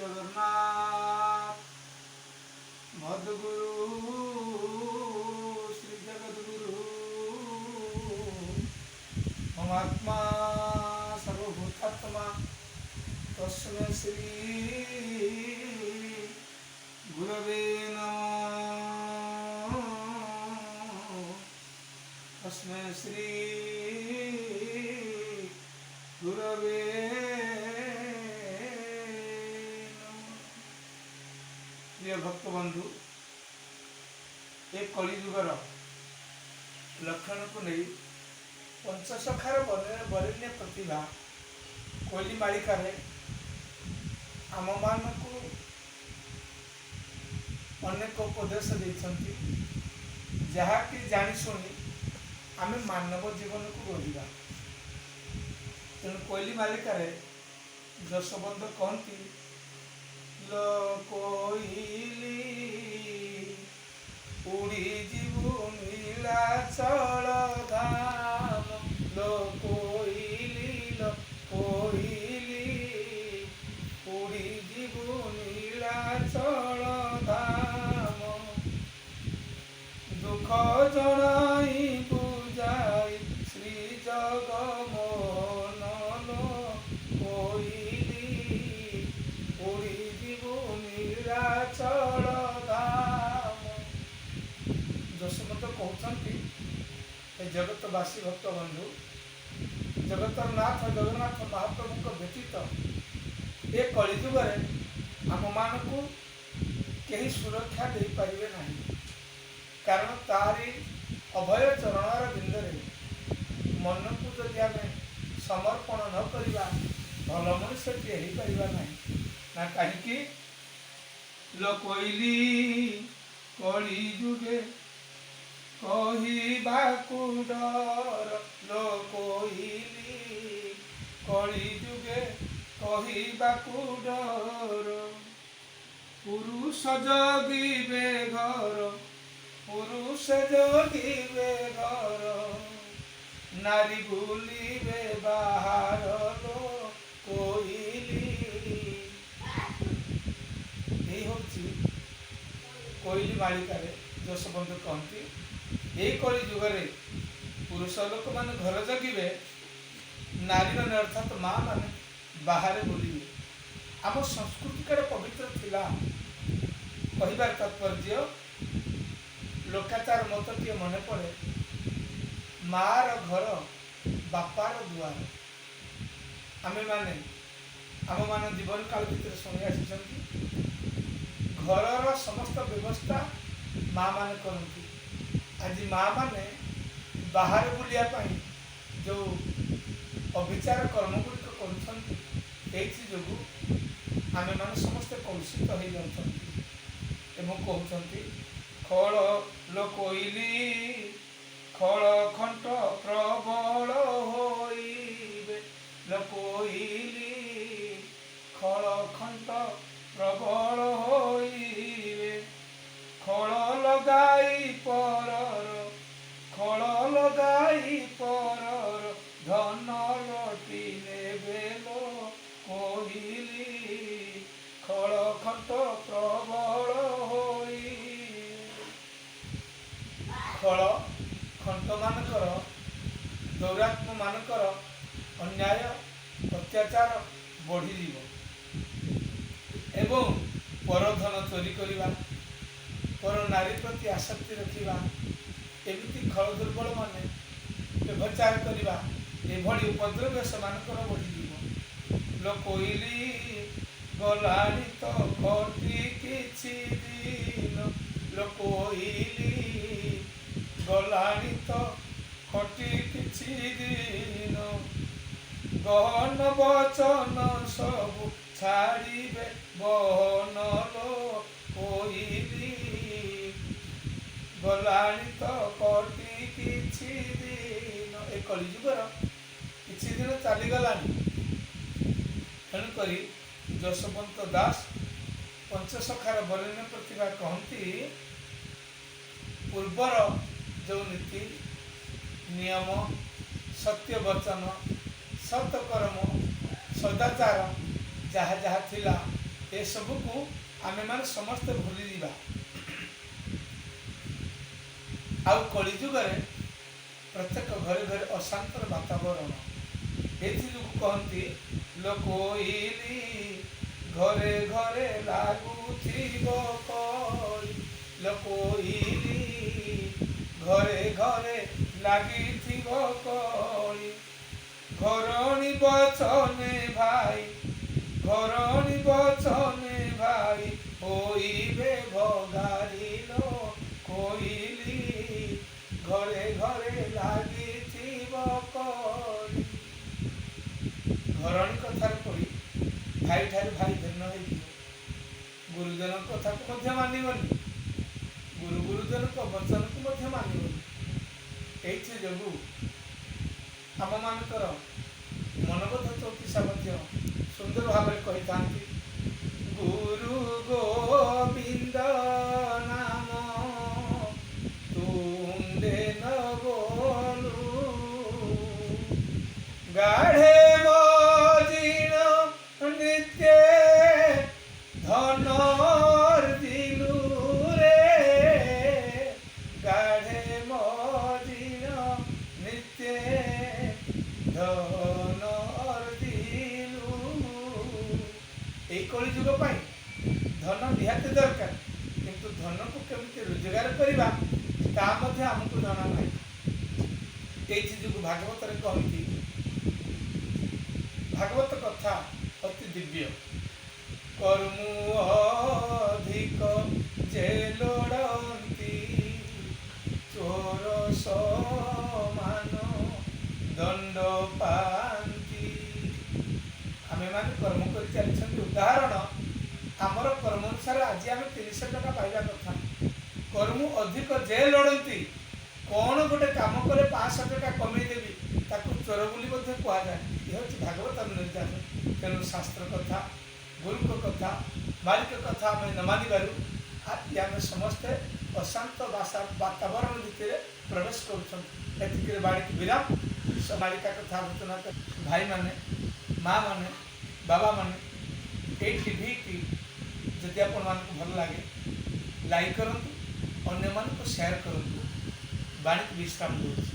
ଜଗନ୍ନାଥ ମଦ୍ଗୁରୁ ଶ୍ରୀ ଜଗଦ୍ଗୁରୁ ମମାତ୍ମା ସର୍ବଭୂତାତ୍ମା ତସ୍ମୈ ଶ୍ରୀ ଗୁରବେ ନମଃ। ତସ୍ମୈ ଶ୍ରୀ ଗୁରବେ ନମଃ। ପ୍ରିୟ ଭକ୍ତବନ୍ଧୁ, ଏ କଳିଯୁଗର ଲକ୍ଷଣକୁ ନେଇ ପଞ୍ଚସଖାର ବରେଣ୍ୟ ପ୍ରତିଭା କୋଇଲି ମାଳିକାରେ ଆମମାନଙ୍କୁ ଅନେକ ଉପଦେଶ ଦେଇଛନ୍ତି, ଯାହାକି ଜାଣିଶୁଣି ଆମେ ମାନବ ଜୀବନକୁ ଗଢ଼ିବା। ତେଣୁ କୋଇଲି ମାଳିକାରେ ଯଶୋବନ୍ତ କହନ୍ତି, ଲୋ କୋଇଲି, ଉଡ଼ିଯିବୁ ନୀଳାଚଳ ଧାମ। ଲୋ କୋଇଲି, ଲୋ କୋଇଲି, ଉଡ଼ିଯିବୁ ନୀଳାଚଳ ଧାମ। ଦୁଃଖ ଜଣାଇବୁ ଯାଇ ଶ୍ରୀ ଜଗମୋହନ। ଲୋ କୋଇଲି, ଉଡ଼ିଯିବୁ ନୀଳାଚଳ ଧାମ। ଯଶୋବନ୍ତ କହୁଛନ୍ତି, ଏ ଜଗତବାସୀ ଭକ୍ତ ବନ୍ଧୁ, ଜଗତର ନାଥ ଜଗନ୍ନାଥ ମହାପ୍ରଭୁଙ୍କ ବ୍ୟତୀତ ଏ କଳିଯୁଗରେ ଆମମାନଙ୍କୁ କେହି ସୁରକ୍ଷା ଦେଇପାରିବେ ନାହିଁ। କାରଣ ତାରି ଅଭୟ ଚରଣର ବିନ୍ଦରେ ମନକୁ ଯଦି ଆମେ ସମର୍ପଣ ନ କରିବା, ଭଲ ମଣିଷଟିଏ ହେଇପାରିବା ନାହିଁ। ନା କାହିଁକି? ଲୋ କୋଇଲି, କଳି ଯୁଗେ କହିବାକୁ ଡର। ଲୋ କୋଇଲି, କଳି ଯୁଗେ କହିବାକୁ ଡର। ପୁରୁଷ ଜଗିବେ ଘର, ପୁରୁଷ ଜଗିବେ ଘର, ନାରୀ ବୁଲିବେ ବାହାର। ଲୋ କୋଇଲି, ଏଇ ହେଉଛି କୋଇଲି ମାଳିକାରେ ଯଶୋବନ୍ତ କହନ୍ତି, ଏଇ କଳି ଯୁଗରେ ପୁରୁଷ ଲୋକମାନେ ଘର ଜଗିବେ, ନାରୀମାନେ ଅର୍ଥାତ୍ ମା ମାନେ ବାହାରେ ବୁଲିବେ। ଆମ ସଂସ୍କୃତି କେଡ଼େ ପବିତ୍ର ଥିଲା। କହିବାର ତାତ୍ପର୍ଯ୍ୟ, ଲୋକାଚାର ମତଟିଏ ମନେ ପଡ଼େ, ମାର ଘର ବାପାର ଦୁଆର। ଆମେମାନେ ଆମମାନ ଜୀବନ କାଳ ଭିତରେ ଶୁଣି ଆସିଛନ୍ତି, ଘରର ସମସ୍ତ ବ୍ୟବସ୍ଥା ମା ମାନେ କରନ୍ତି। ଆଜି ମା ମାନେ ବାହାରେ ବୁଲିବା ପାଇଁ ଯେଉଁ ଅବିଚାର କର୍ମ ଗୁଡ଼ିକ କରୁଛନ୍ତି, ଏଇଥି ଯୋଗୁଁ ଆମେମାନେ ସମସ୍ତେ କଳୁଷିତ ହେଇଯାଉଛନ୍ତି। ଏବଂ କହୁଛନ୍ତି, ଖଳ ଲୋ କୋଇଲି, ଖଳ ଖଣ୍ଟ ପ୍ରବଳ ହୋଇବେ। ଲୋ କୋଇଲି, ଖଳ ଖଣ୍ଟ ପ୍ରବଳ ହୋଇବେ। ଖଳ ଲଗାଇ ପରର, ଖଳ ଲଗାଇ ପରର ଧନ ଲୋଟି ନେବେ। ଲୋ କୋଇଲି, ଖଳ ଖଣ୍ଟ ପ୍ରବଳ ହୋଇ। ଖଳ ଖଣ୍ଟମାନଙ୍କର, ଦୌରାତ୍ମ ମାନଙ୍କର ଅନ୍ୟାୟ ଅତ୍ୟାଚାର ବଢ଼ିଯିବ ଏବଂ ପରଧନ ଚୋରି କରିବା, ପର ନାରୀ ପ୍ରତି ଆସକ୍ତି ରଖିବା, ଏମିତି ଖଳ ଦୁର୍ବଳ ମାନେ ବ୍ୟଭିଚାର କରିବା, ଏଭଳି ଉପଦ୍ରବ୍ୟ ସେମାନଙ୍କର ବଢ଼ିଯିବ। ଲୋ କୋଇଲି, ଗଲାଣି ତ କଟି କିଛି ଦିନ। ଲୋ କୋଇଲି, ଗଲାଣି ତ କଟି କିଛି ଦିନ। ଗହନ ବଚନ ସବୁ ଛାଡ଼ିବେ ବହନ। ଲୋ କୋଇଲି, ଗଲାଣି ତ କଟି କିଛି ଦିନ। ଏ କଳିଯୁଗର କିଛି ଦିନ ଚାଲିଗଲାଣି। ତେଣୁକରି ଯଶୋବନ୍ତ ଦାସ ପଞ୍ଚସଖାର ବରେଣ୍ୟ ପ୍ରତିଭା କହନ୍ତି, ପୂର୍ବର ଯେଉଁ ନୀତି ନିୟମ, ସତ୍ୟ ବଚନ, ସତକର୍ମ, ସଦାଚାର ଯାହା ଯାହା ଥିଲା, ଏସବୁକୁ ଆମେମାନେ ସମସ୍ତେ ଭୁଲିଯିବା। ଆଉ କଳିଯୁଗରେ ପ୍ରତ୍ୟେକ ଘରେ ଘରେ ଅଶାନ୍ତର ବାତାବରଣ। ଏଥିଯୋଗୁଁ କହନ୍ତି, ଲୋକୋଇଲି ଘରେ ଘରେ ଲାଗୁଥିବ କଳି, ଲୋକୋଇଲି ଘରେ ଘରେ ଲାଗିଥିବ କଳି, ଘରଣୀ ବଚନେ ଭାଇ, ଘରଣୀ ବଚନେ ଭାଇ ହୋଇବେ ଭଗାରିଲୋ କୋଇଲି ଘରେ ଘରେ ଲାଗିଥିବ କଳି। ଘରଣୀ କଥାରେ ପଡ଼ି ଭାଇଠାରୁ ଭାଇ ଭିନ୍ନ ହେଇଯିବ। ଗୁରୁଜନଙ୍କ କଥାକୁ ମଧ୍ୟ ମାନିବନି, ଗୁରୁ ଗୁରୁଜନଙ୍କ ବଚନକୁ ମଧ୍ୟ ମାନିବନି। ଏଇଥି ଯୋଗୁଁ ଆମମାନଙ୍କର ମନବୋଧ ଚୌତିସା ମଧ୍ୟ ସୁନ୍ଦର ଭାବରେ କହିଥାନ୍ତି, ଗୁରୁ ଗୋବିନ୍ଦ ନାମ ତୁଣ୍ଡେ ନ ବୋଲୁ, ଗାଢ଼େ ମଜିଣ ନିତ୍ୟେ ଧନ ଅର୍ଜିଲୁ ରେ, ଗାଢ଼େ ମଜିଣ ନିତ୍ୟେ ଧନ ଅର୍ଜିଲୁ। ଏଇ କଳିଯୁଗ ପାଇଁ ଧନ ନିହାତି ଦରକାର, କିନ୍ତୁ ଧନକୁ କେମିତି ରୋଜଗାର କରିବା ତାହା ମଧ୍ୟ ଆମକୁ ଜଣା ନାହିଁ। ଏଇଥି ଯୋଗୁଁ ଭାଗବତରେ କହନ୍ତି, ଭାଗବତ କଥା ଅତି ଦିବ୍ୟ। କର୍ମୁ ଅଧିକ ଯେ ଲୋଡ଼ନ୍ତି, ଚୋର ସମାନ ଦଣ୍ଡ ପାଆନ୍ତି। ଆମେମାନେ କର୍ମ କରି ଚାଲିଛନ୍ତି। ଉଦାହରଣ, ଆମର କର୍ମ ଅନୁସାରେ ଆଜି ଆମେ 300 ଟଙ୍କା ପାଇବା କଥା। କର୍ମ ଅଧିକ ଯେ ଲୋଡ଼ନ୍ତି, କ'ଣ ଗୋଟେ କାମ କଲେ 500 ଟଙ୍କା କମେଇଦେବି, ତାକୁ ଚୋର ବୋଲି ମଧ୍ୟ କୁହାଯାଏ। ଏ ହେଉଛି ଭାଗବତର ନିର୍ଦ୍ଦେଶ। ତେଣୁ ଶାସ୍ତ୍ର କଥା, ଗୁରୁଙ୍କ କଥା, ମାଲିକ କଥା ଆମେ ନ ମାନିବାରୁ ଆଜି ଆମେ ସମସ୍ତେ ଅଶାନ୍ତ ବାତାବରଣ ଭିତରେ ପ୍ରବେଶ କରୁଛନ୍ତି। ଏତିକିରେ ବାଣିକି ବିରାମ। ମାଳିକା କଥା ଆଲୋଚନା କରି ଭାଇମାନେ, ମା ମାନେ, ବାବାମାନେ, ଏଇ ଟିଭିଟି ଯଦି ଆପଣମାନଙ୍କୁ ଭଲ ଲାଗେ ଲାଇକ୍ କରନ୍ତୁ, ଅନ୍ୟମାନଙ୍କୁ ସେୟାର କରନ୍ତୁ। ବାଣିକି ବିଶ୍ରାମ ଦେଉଛି।